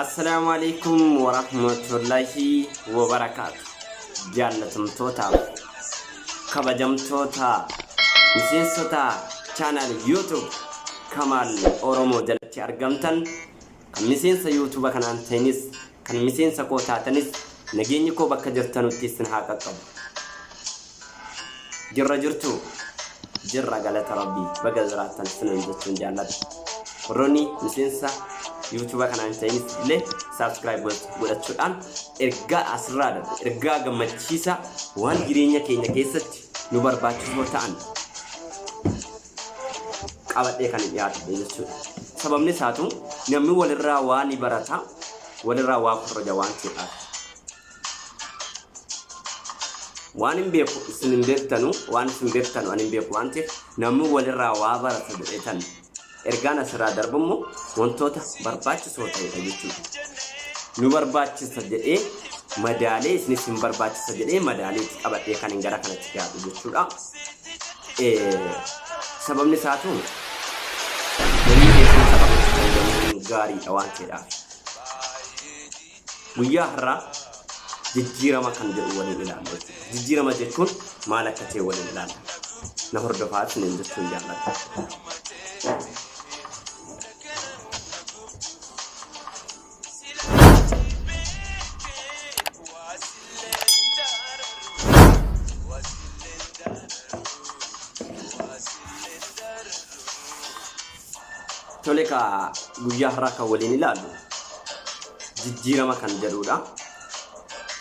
Assalaamu alaikum warahmatullahi wabarakaatu. Jaallatamtootaaf kabajamtoota miseensota channel YouTube Kamaal Oromoo jalatti argamtan, kan miseensa YouTube kanaan ta'inis kan miseensa koo taatanis, nageenyi koo bakka jirtanutti isin haa qaqqabu. Jirra jirtu? Jirra, galata Rabbii. Baga jiraattan isinan jechuun jaalladha. Warroonni miseensa YouTube kanaan ta'inis illee subscribe godhachuudhaan ergaa asirraa darbu, ergaa gammachiisaa waan jireenya keenya keessatti nu barbaachisoo ta'an qabadhee kan dhiyaatudha jechuudha. Sababni isaatu namni walirraa waa ni barata, walirraa waa korroja waan ta'eedhaaf. Waan hin beeku isin hin beektanu, waan isin beektanu ani hin beeku waan ta'eef, namni walirraa waa barata jedheetan ergaan asirraa darbu immoo wantoota barbaachisoo ta'edha jechuudha. Nu barbaachisa jedhee madaalee, isinis hin barbaachisa jedhee madaalee itti qabadhee kan hin gara kanatti dhiyaatu jechuudha. Sababni isaatu namni beekumsa qabutti fayyadamuun gaariidha waan ta'eedhaaf. Guyyaa har'aa jijjiirama kan jedhu waliin ilaalla jechuudha. Jijjiirama jechuun maal akka ta'e waliin ilaalla. Na hordofaa isiniin jechuun jaalladha. Tole kaa, guyyaa har'aa kan waliin ilaallu jijjiirama kan jedhudha.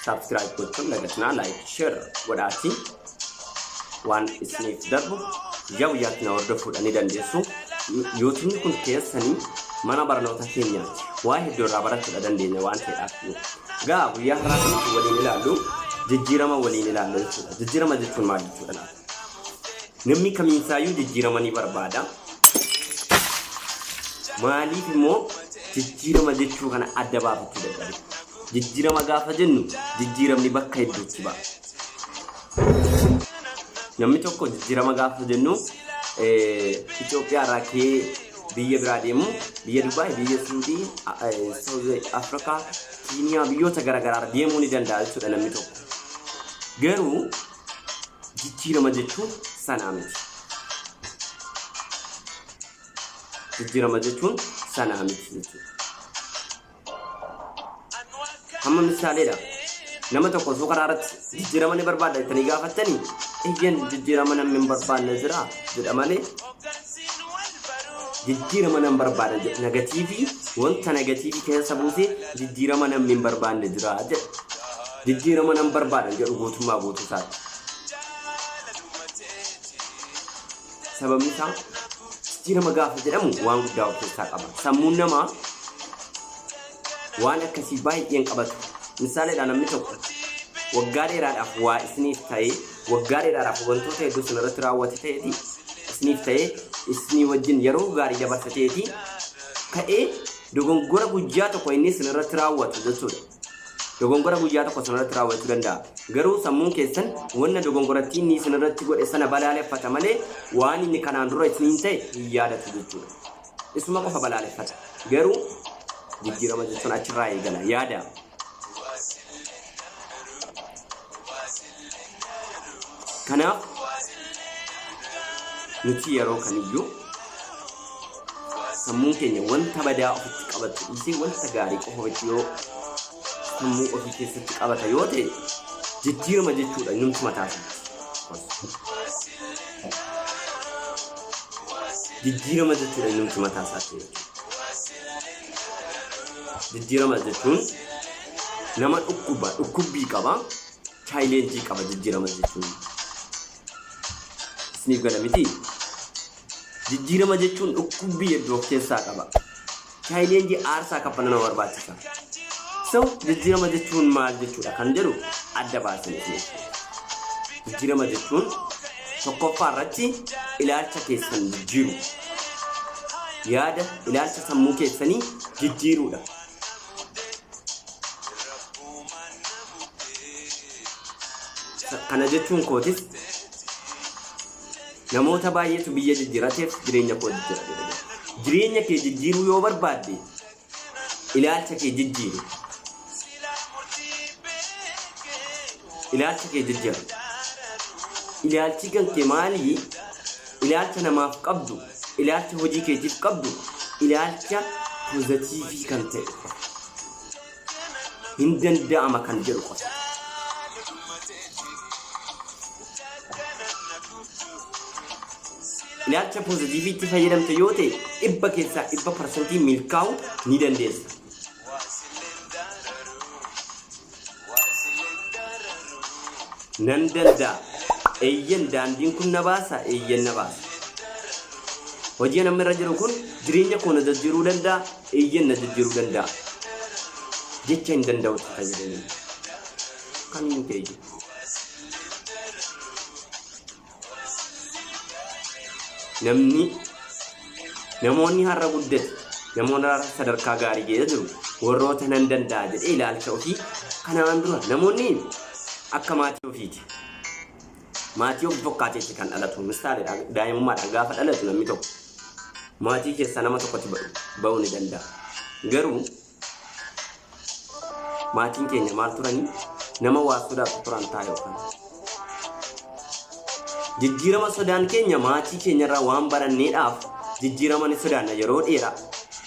Subscribe gochuun dagatinaa, like, share godhaatii waan isiniif darbu guyyaa guyyaatti na hordofuudha ni dandeessu. YouTubeni kun keessanii mana barnoota keenyaati. Waa hedduu irraa barachuudha dandeenya waan ta'eedhaaf. Gaa guyyaa har'aa kanatti waliin ilaallu jijjiirama waliin ilaalla jechuudha. Jijjiirama jechuun maal jechuudha laata? Namni kamiinsaayyuu jijjiirama ni barbaada. Maaliif immoo jijjiirama jechuu kana adda baafachuu dadhabe? Jijjiirama gaafa jennu jijjiiramni bakka hedduutti ba'a. Namni tokko jijjiirama gaafa jennu Itoophiyaa irraa ka'ee biyya biraa deemu, biyya Dubaay, biyya Suudii, Saawuz Afrikaa, Kiiniyaa, biyyoota garaagaraa deemuu ni danda'a jechuudha namni tokko. Garuu jijjiirama jechuun sanaa miti. Jijjiirama jechuun sanaa miti jechuudha. Hamma misaaleedha. Nama tokko osoo karaa irratti jijjiirama ni barbaadda jettanii gaafattanii, eeyyan, jijjiirama namni hin barbaanne jira jedha malee, jijjiirama nan barbaada jedha. Negatiivii, wanta negatiivii keessa buusee jijjiirama namni hin barbaanne jira jedha. Jijjiirama nan barbaada jedhu guutummaa guutuu isaati. Sababni isaa jijjiirama gaafa jedhamu waan guddaa of keessaa qaba. Sammuun namaa waan akkasii baay'een qabatu. Misaaleedha, namni tokko waggaa dheeraadhaaf waa isiniif ta'ee, waggaa dheeraadhaaf wantoota hedduu isin irratti raawwate ta'eeti, isiniif ta'ee, isinii wajjin yeroo gaarii dabarse ta'eeti, ka'ee dogongora guyyaa tokko inni isin irratti raawwatu jechuudha. Dogongora guyyaa tokko isin irratti raawwachuu danda'a. Garuu sammuun keessan wanna dogongorattii inni isin irratti godhe sana balaaleffata malee waan inni kanaan dura isiniin ta'e hin yaadatu jechuudha. Isuma qofa balaaleffata. Garuu jijjiirama jechuun achirraa eegala. Yaada. Kanaaf nuti yeroo kamiyyuu sammuun keenya wanta badaa ofitti qabatu dhiisee wanta gaarii qofa ofitti yoo sammuu ofii keessatti qabata yoo ta'e, jijjiirama jechuudha innumti mataa isaatti. Jijjiirama jechuudha innumti mataa isaatti jechuudha. Jijjiirama jechuun nama dhukkuba, dhukkubbii qaba, challenge qaba jijjiirama jechuun. Isiniif gala miti? Jijjiirama jechuun dhukkubbii hedduu of keessaa qaba. Challenge, aarsaa kaffaluu nama barbaachisa. So jijjiirama jechuun maal jechuudha kan jedhu adda baasanii isiniif. Jijjiirama jechuun tokkoffaa irratti ilaalcha keessan jijjiiru. Yaada, ilaalcha sammuu keessanii jijjiiruudha. Kana jechuun kootis namoota baay'eetu biyya jijjiirateef jireenya koo jijjiira jedha. Jireenya kee jijjiiruu yoo barbaadde, Ilaalcha kee jijjiiri. Ilaalcha kee jijjiiri. Ilaalchi kan kee maali? Ilaalcha namaaf qabdu, ilaalcha hojii keetiif qabdu, ilaalcha positive kan ta'e qofa. Hin danda'ama kan jedhu qofa. Ilaalcha positiveitti fayyadamte yoo ta'e, 100% milkaa'uu ni dandeessa. Nan danda'a. Eeyyan, daandiin kun na baasa, eeyyan, na baasa. Hojii namni irra jiru kun jireenya koo na jijjiiruu danda'a, eeyyan, na jijjiiruu danda'a. Jecha hin danda'utti fayyadamee. Kamiin ta'e. Namni, namoonni har'a guddate, namoonni har'a sadarkaa gaarii ga'ee jiru, warroota nan danda'a jedhee ilaalcha ofii kanaan dura namoonni akka maatii ofiiti. Maatii ofii fokkaateetti kan dhalatu misaaleedha. Daa'imummaadhaan gaafa dhalatu namni tokko maatii keessaa nama tokkotti ba'uu ni danda'a. Garuu maatiin keenya maal turanii? Nama waa sodaatu turan ta'a yookaan. Jijjiirama sodaan keenya maatii keenyarraa waan baranneedhaaf jijjiirama ni sodaanna yeroo dheeraa.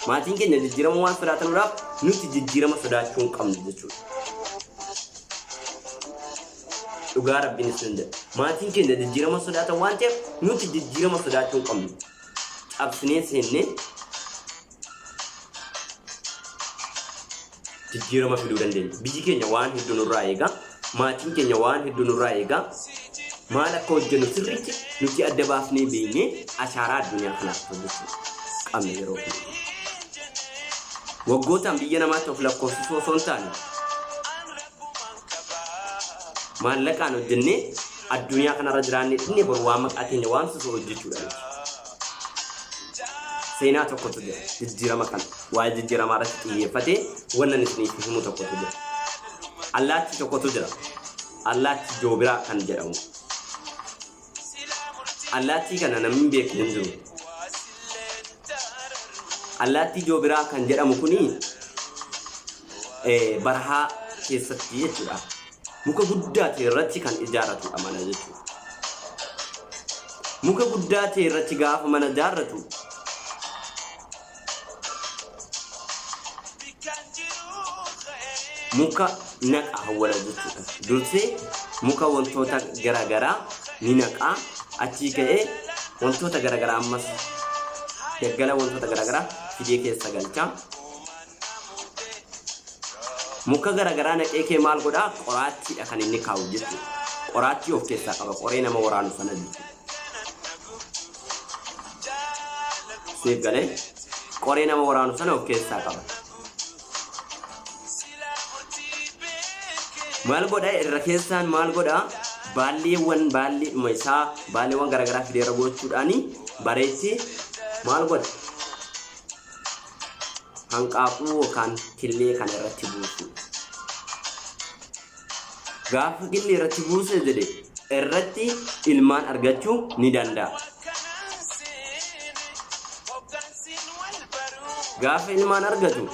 Maatiin keenya jijjiirama waan sodaatanuudhaaf nuti jijjiirama sodaachuu hin qabnu jechuudha. Dhugaa Rabbiin isin jedha. Maatiin keenya jijjiirama sodaatan waan ta'eef nuti jijjiirama sodaachuu hin qabnu. Cabsinee seennee jijjiirama fiduu dandeenya. Biyyi keenya waan hedduu nurraa eega. Maatiin keenya waan hedduu nurraa eega. Maal akka hojjennu sirriitti nuti adda baafnee beeknee ashaaraa addunyaa kanaaf hojjechuu qabna yeroo kana. Waggootaan biyya namaatti of lakkoofsisuu osoo hin taane, maallaqaan hojjennee addunyaa kanarra jiraannee dhimne boru waan maqaa keenya waamsisu hojjechuudha nuti. Seenaa tokkotu jira jijjiirama kana. Waa'ee jijjiiramaa irratti xiyyeeffatee wannan isiniif himu tokkotu jira. Allaattii tokkotu jira. Allaattii joobiraa kan jedhamu. Allaattii kana namni beeku hin jiru. Allaattii joobiraa kan jedhamu kuni barahaa keessatti jechuudha. Muka guddaa ta'e irratti kan ijaarratudha mana jechuudha. Muka guddaa ta'e irratti gaafa mana ijaarratu, muka naqa hawwala jechuudha. Dursee muka wantoota garaagaraa ni naqa, achii ka'ee wantoota garaagaraa, ammas daggala wantoota garaagaraa fidee keessa galcha. Muka garaagaraa naqee kee maal godhaa? Qoraattiidha kan inni kaa'u jechuudha. Qoraattii of keessaa qaba, qoree nama waraanu sana jechuudha. Siif galee? Qoree nama waraanu sana of keessaa qaba. Maal godha irra keessaan? Maal godha? Baalleewwan, baalleedhuma isaa, baalleewwan garaagaraa fidee irra gochuudhaani bareechee maal godha? Hanqaaquu yookaan killee kana irratti buusu. Gaafa killee irratti buuse jedhe, irratti ilmaan argachuu ni danda'a. Gaafa ilmaan argatu,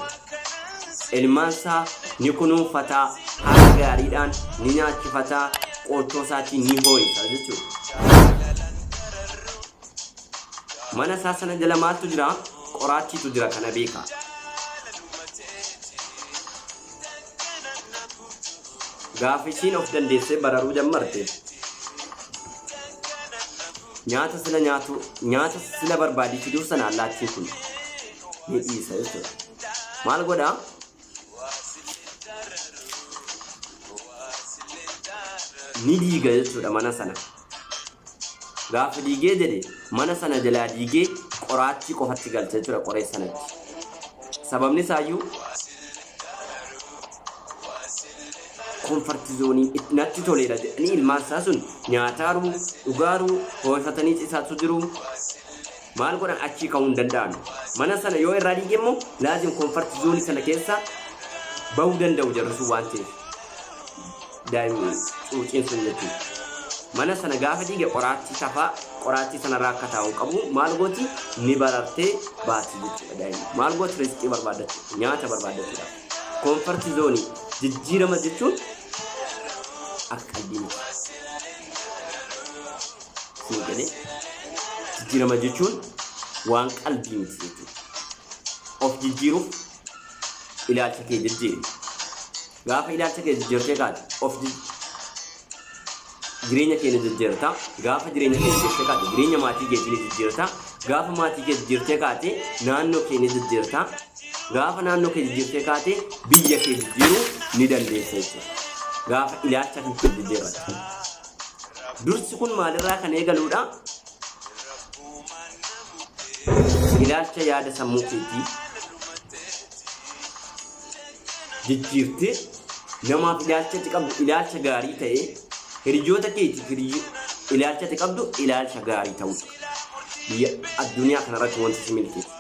ilmaan isaa ni kunuunfataa, haala gaariidhaan ni nyaachifataa, qoochoo isaatiin ni hoo'isa jechuudha. Mana isaa sana jala maaltu jira? Qoraattiitu jira, kana beekaa. Gaafa ishiin of dandeessee bararuu jammarte, nyaata sila nyaatu, nyaata sila barbaadii fiduuf sana allaattiin kun ni dhiisa jechuudha. Maal godhaa? Ni diiga jechuudha mana sana. Gaafa diigee jedhe, mana sana jalaa diigee qoraattii qofatti galcha jechuudha qoree sanatti. Sababni isaayyuu comfort zone natti toleera jedhanii ilmaan isaa sun nyaataaruu, dhugaaruu, ho'ifatanii ciisaatu jiru. Maal godhan? Achii ka'uu hin danda'an. Mana sana yoo irraa diige immoo laazim comfort zone sana keessa bahuu danda'u jarri sun waan ta'eef. Daa'imni cuuciin sun jechuudha. Mana sana gaafa diige qoraattii tafaa Qoraattii sanarraa akka taa'u qabu maal gooti ni barartee baati jechuudha daa'imni. Maal gooti riizqii barbaaddachuudha nyaata barbaaddachuudhaaf. Comfort zone jijjiirama jechuun akka qalbii miti. Isinii galee jijjiirama jechuun waan qalbii miti jechuudha. Of jijjiiruuf ilaalcha kee jijjiiri. Gaafa ilaalcha kee jijjiirtee kaate of jireenya kee ni jijjiirta. Gaafa jireenya kee jijjiirtee kaate jireenya maatii keetii ni jijjiirta. Gaafa maatii kee jijjiirtee kaate naannoo kee ni jijjiirta. Gaafa naannoo kee jijjiirtee kaate biyya kee jijjiiruu ni dandeessa jechuudha. Gaafa ilaalcha kan kee jijjiirratte. Dursi kun maalirraa kan eegaluudha? Ilaalcha yaada sammuu keetii jijjiirtee namaaf ilaalcha ati qabdu ilaalcha gaarii ta'ee hiriyoota keetiif ilaalcha ati qabdu ilaalcha gaarii ta'uudha. Biyya addunyaa kanarratti wanti si milkeessu.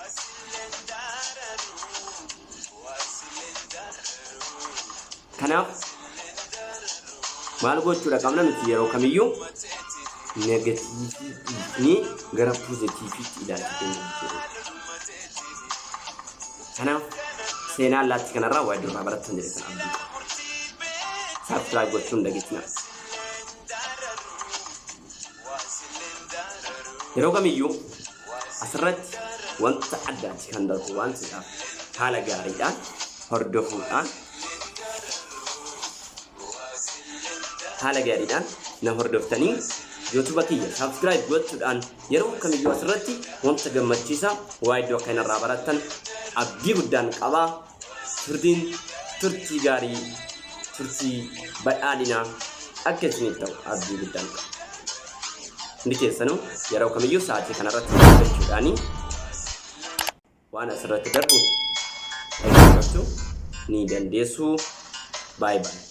Kanaaf maal gochuudha qabna nuti yeroo kamiyyuu negatiivii dhiifnee gara poozitiiviitti ilaalcha keenya jijjiiruu. Kanaaf seenaa allaattii kanarraa waa hedduu irraa barattan jedhee kan abdii qaba. Subscribe gochuun dagatinaa. Yeroo kamiyyuu asirratti wanta addaati kan darbu waan ta'eef haala gaariidhaan hordofuudhaan haala gaariidhaan na hordoftanii YouTube kiyya subscribe gochuudhaan yeroo kamiyyuu asirratti wanta gammachiisaa waa hedduu akka irraa barattan abdii guddaan qaba. Turtiin turtii gaarii turtii badhaadhinaa akka isiniif ta'u abdii guddaan qaba. Hundi keessanuu yeroo kamiyyuu sa'aatii kanarratti hojjechuudhaanii waan asirratti darbu dhaggeeffachuu ni dandeessu. Baay'ee baay'ee.